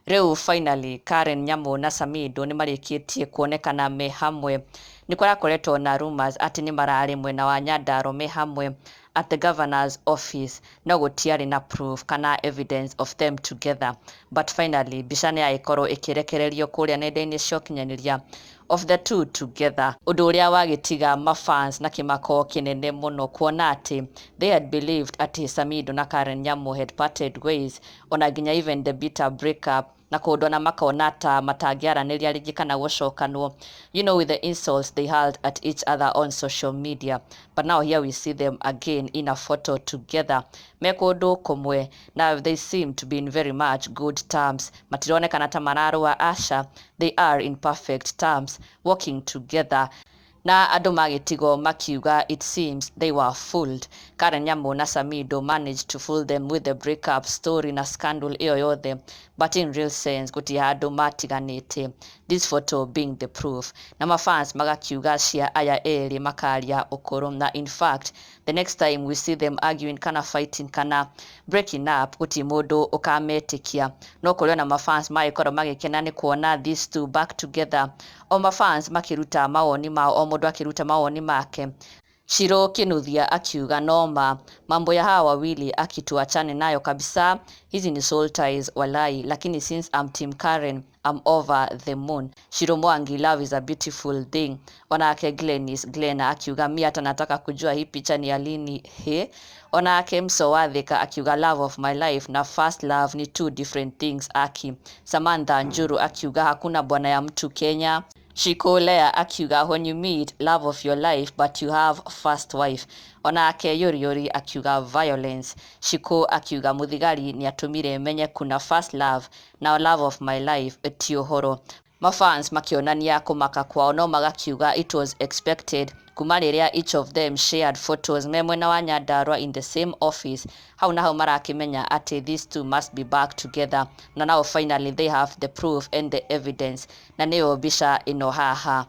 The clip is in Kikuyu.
Rĩu finally Karen Nyamu na Samidoh nĩ marĩkĩtie kuonekana me hamwe. Nĩ kũrakoretwo na rumors atĩ nĩ mararĩ mwena wa Nyandarua me hamwe at the governor's office, no gũtiarĩ na proof kana evidence of them together, but finally mbica nĩ yagĩkorwo ĩkĩrekererio kũrĩa nenda-inĩ cia ũkinyanĩria of the two together, ũndũ ũrĩa wagĩtiga mafans na kĩmako kĩnene mũno, kuona atĩ they had believed atĩ Samidoh na Karen Nyamu had parted ways, ona nginya even the bitter breakup, na kũndũ ona makona ta matangĩaranĩria rĩngĩ kana gũcokanwo with the insults they hurled at each other on social media. But now here we see them again in a photo together me kũndũ kũmwe. Now they seem to be in very much good terms. Matironekana ta mararũa, aca. They are in perfect terms, working together, na andũ magĩtigwo makiuga it seems they were fooled. Karen Nyamu na Samidoh managed to fool them with the breakup story na scandal ĩyo yothe, but in real sense gũtirĩ handũ matiganĩte, this photo being the proof. Na mafans magakiuga cia aya erĩ makaria ũkũrũ, na in fact the next time we see them arguing kana fighting kana breaking up, gũtirĩ mũndũ ũkametĩkia. No kũrĩ ona mafans magĩkorwo magĩkena nĩ kuona these two back together, o mafans makĩruta mawoni mao, o mũndũ akĩruta mawoni make. Shiro Kinuthia akiuga, "Noma, mambo ya hawa wawili akituachane nayo kabisa, hizi ni soul ties walai, lakini since I'm team Karen, I'm over the moon." Shiro Mwangi, "Love is a beautiful thing." Onake Glenis Glena akiuga, "Mi hata nataka kujua hii picha ni ya lini he." Onake Mso Wathika akiuga, "Love of my life na first love ni two different things aki." Samantha Njuru akiuga, "Hakuna bwana ya mtu Kenya." Shikolea akiuga, "When you meet love of your life but you have first wife." Onake Yori Yori akiuga, "Violence." Shiko akiuga, "Muthigari nĩatũmire menye kuna first love na love of my life ti ũhoro." Mafans makĩonania kũmaka kwao, no magakiuga it was expected kuma rĩrĩa each of them shared photos me mwena wa Nyandarua in the same office. Hau na hau marakĩmenya atĩ these two must be back together, na now finally they have the proof and the evidence, na nĩyo mbica ĩno haha.